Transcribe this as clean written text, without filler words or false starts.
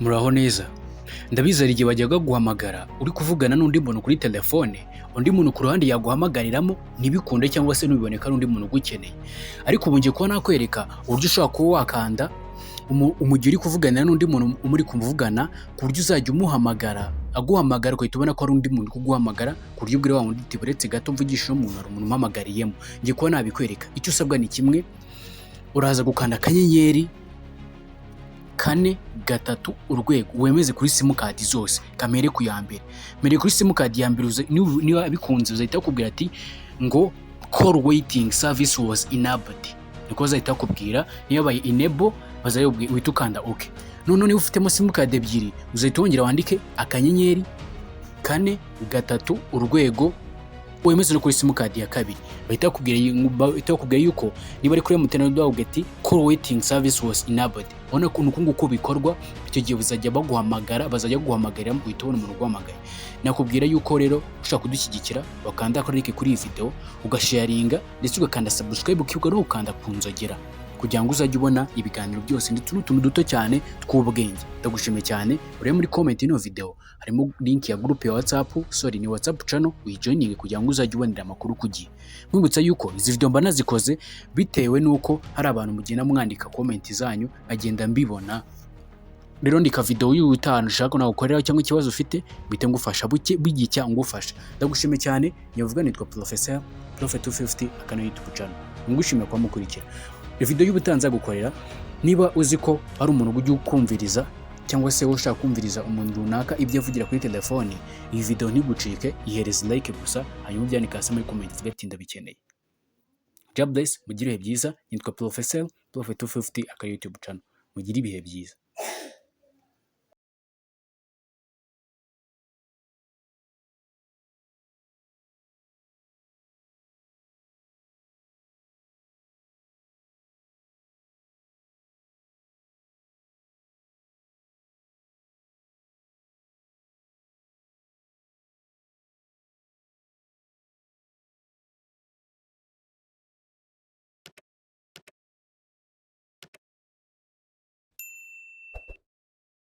Muraho neza. Ndabizi hari igihe bajyaga guhamagara uri kuvugana n'undi muntu kuri telefone, undi muntu ku ruhande yaguhamagariramo ntibikunde cyangwa se ntubibone ko ari undi muntu ugukeneye. Ariko ubu ngiye kuba nakwereka uburyo ushobora kuba wakanda mu gihe uri kuvugana n'undi muntu muri kuvugana, ku buryo uzajya umuhamagara aguhamagara ugahita ubona ko ari undi muntu uri kuguhamagara, ku buryo ubwira wa wundi uti: "Buretse gato mvugishe uno muntu, hari umuntu umpamagariyemo." Ngiye kuba nabikwereka. Icyo usabwa ni kimwe, uraza gukanda *430# wemeze kuri simukadi zose. Kamere ku ya mbere, mbere kuri simukadi ya mbere, niba bikunze uzahita bakubwira ati ngo "Call waiting service was enabled", niko bazahita bakubwira. Niba yabaye enable, bazahita uhita ukanda OK. Noneho niba ufitemo simukadi ebyiri, uzahita wongera wandike *430# wemeze no kuri simukadi ya kabiri. Bahita bakubwira yuko niba ari kuri MTN bakubwira ati "Call waiting service was enabled". Ubona ko uku nguku bikorwa. Icyo gihe bazajya baguhamagara, bazajya baguhamagarira uhita ubona umuntu uguhamagaye. Nakubwira yuko rero ushaka kudushyigikira wakanda kuri like kuri iyi video, ugasharinga, ndetse ugakanda subscribe, ukibuka no gukanda ku nzogera kugira ngo uzajye ubona ibiganiro byose ndetse n'utuntu duto cyane tw'ubwenge. Ndagushimiye cyane. Urebe muri comment y'ino video, harimo link ya group ya WhatsApp, sorry, ni WhatsApp channel, uyijoininge kugira ngo uzajye ubonera amakuru ku gihe. Nkwibutsa yuko izi video mba nazikoze bitewe n'uko hari abantu mugenda mwandika comment zanyu nkagenda mbibona. Rero ndika video y'ubutaha ushaka nagukoreraho cyangwa ikibazo ufite, mpite ngufasha buke bugicya ngufasha. Ndagushimiye cyane. Nyavuga nitwa Professor Prophet 250 akano YouTube channel. Ngushimiye kuba mukurikira video y'ubutaha nzagukorera. Niba uzi ko hari umuntu ujya ukumviriza cyangwa se wowe ushaka kumviriza umuntu runaka ibyo avugira kuri telefoni, iyi video ntigucike, ihereze like gusa, hanyuma ubyandike hasi muri comment uvuge ati: "Ndabikeneye." God bless, mugire ibihe byiza. Nitwa Professor Prophet 250 aka YouTube channel. Mugire ibihe byiza.